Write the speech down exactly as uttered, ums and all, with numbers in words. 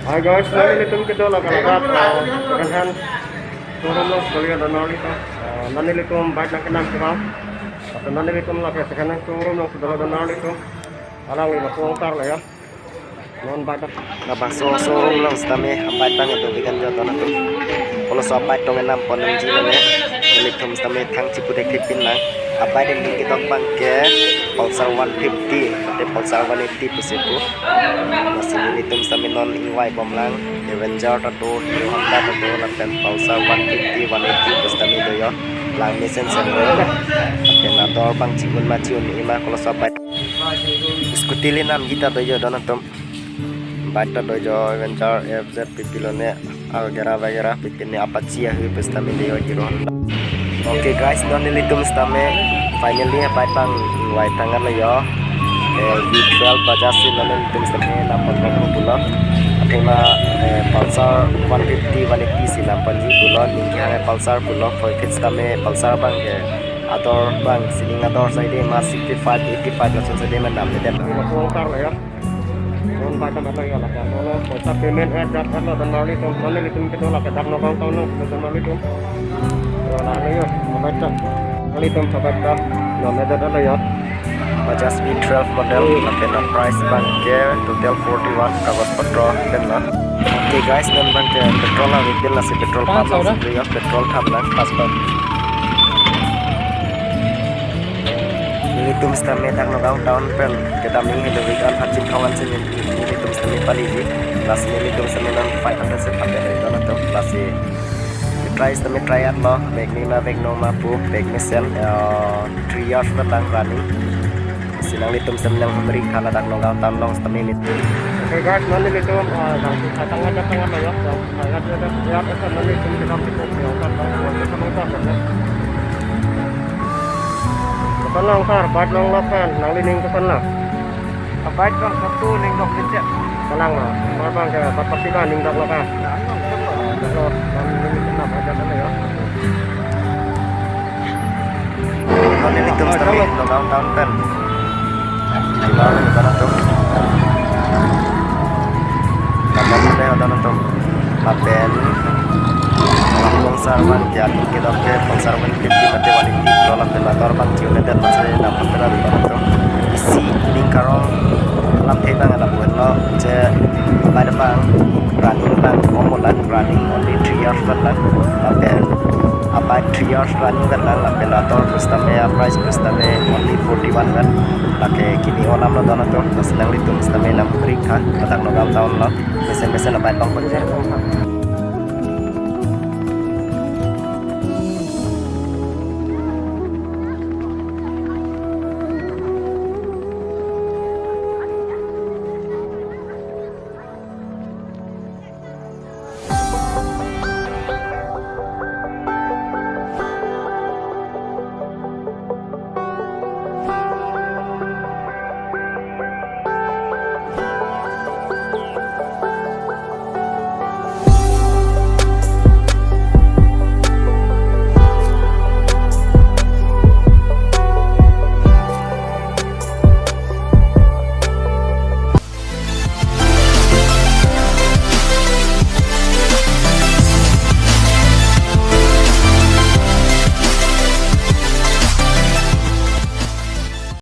Hi guys, non nelitum kedo lake ladak, uh, second hand showroom along kedo lake, non nelitum, uh, non nelitum bike nangkenam kevang. Atau non nelitum lake second hand showroom along kedo lake, non nelitum. Alangli lapu ongtar lo ya. Non bike. Labangso showroom along sitame bike abang kedo bikan jo, don atum. Koloso bike tong enam pon nangji lo ne. Nelitum sitame thang chipu thekthe pin lang. Bike aning kedok abang ke Pulsar one fifty, mate Pulsar one eighty pusi pu. Lasi nelitum sitame non ingvai bom lang, Avenger ta do, Hero Honda ta do, lapen Pulsar one fifty, one eighty pu sitame do jo. Lang mesen sen lo. Lapen ador abang chi-un ma chi-un-e ma, koloso bike. Scooty le namji ta do jo, don atum. Bike ta do jo, Avenger, F Z, P P lo ne, Algera wagera, P P ne, Apache ahu pu sitame do jo, Hero Honda. Okay guys, non nelitum sitame finally bike abang ingvai tang an lo jo. Eh, V twelve Bajaj si non nelitum sitame nam pon bom pulo. Athema, eh, Pulsar one fifty, one eighty si nam ponji pulo, ning kehang Pulsar pulo, koi fit sitame Pulsar abang ke ador abang, sining ador side ma sixty-five, eighty-five lason side ma namledet. Lapu ongtar lo ya. Non bike abang lo ya, lapen non poisa payment eh dak lo, don nelitum, non nelitum kedo lake dak Nagaon town lo, don nelitum. Wala lo ya, bike ta. Nelitum bike ta. Non ada lo ya. Bajaj V twelve model, lapen price abang ke total forty-one, kagos potro pen lo. Okay guys, non abang ke petrol abang refill, lasi petrol pump lo, ya petrol thap lang, pas pump. Nelitum sitame dak Nagaon town pen kedam ning helo weekend hachin thong an si nelitum sitame paliji. Lasi nelitum sitame non five hundred si pakai dari don atum. Lasi try sitame try at lo, bag me ma bag no ma pu, bag mesen, eh, three years vet lang running. Lasi nanglitum sitame nanghumri khala dak Nagaon town along sitame nelitum. Okay guys, non nelitum, ah, nang si tangga tangga lo ya, nang si tangga tangga ya, non nelitum kedam nelitum ya, kan, kan, kan, kan, kan, kan. Koson lang sir, bike along lo pen, nangli ning koson lang? Bike abang satu ning dok licet. Kalang lo, bike abang ke, bike pasti kan ning dok lo kan? Nah, anu, betul. Dok lo, dan ning kenap aja kan ya. Kalau nelitum sitame, Nagaon town pen. Di mana, di mana tuh? Lapen dei, hodan atum. Lapen Pulsar abang ke aning kedok ke Pulsar one fifty mate one eighty lo, lapen ador abang chi-un-edet, masi nam pon tera, don atum. Isi ning karong lamthe abang lapu-an lo, je bike abang running abang kom lo lang, running only three years vet lang. Lapen bike three years running vet lang, lapen ador pu sitame, price pu sitame only forty-one vet. Lake kini-o alam lo, don atum, lasi nanglitum sitame nanghumri kha, ladak Nagaon town lo. Mesen mesen bike abang ponji.